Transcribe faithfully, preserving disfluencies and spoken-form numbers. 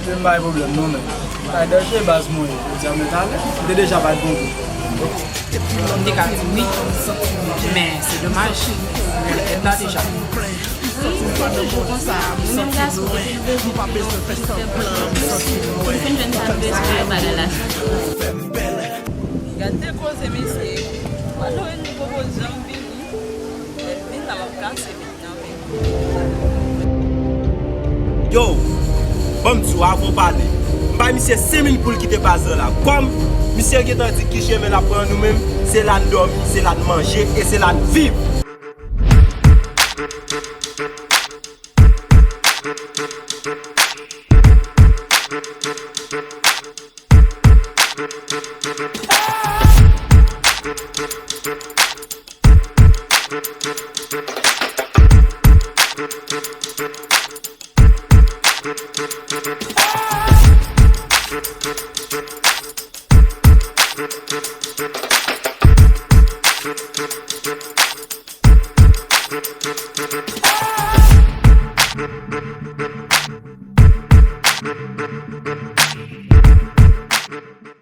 M bay pwoblèm non, men. Spider se baz mwen ye. Jodi a mwen talè. M te deja bat bon kou. M te ka di wi, men se domaj. Mwen èd la deja. Wi, se toujou konsa. Moun menm gason ki gen bezwen pou yo, pou yo fè plan, pou yo fin jwenn sa l bezwen, bagay la chanje. Gade de koze, mesye. Malere nou poko janm vini. Lè l vin la, m ap kase men. Yo, ban m di w avan w pale. M bay misye senk minit pou l kite baz lan la. Kòm misye gentan di ki chemen l ap pran, nou menm, se la n dòmi, se la n manje e se la n viv.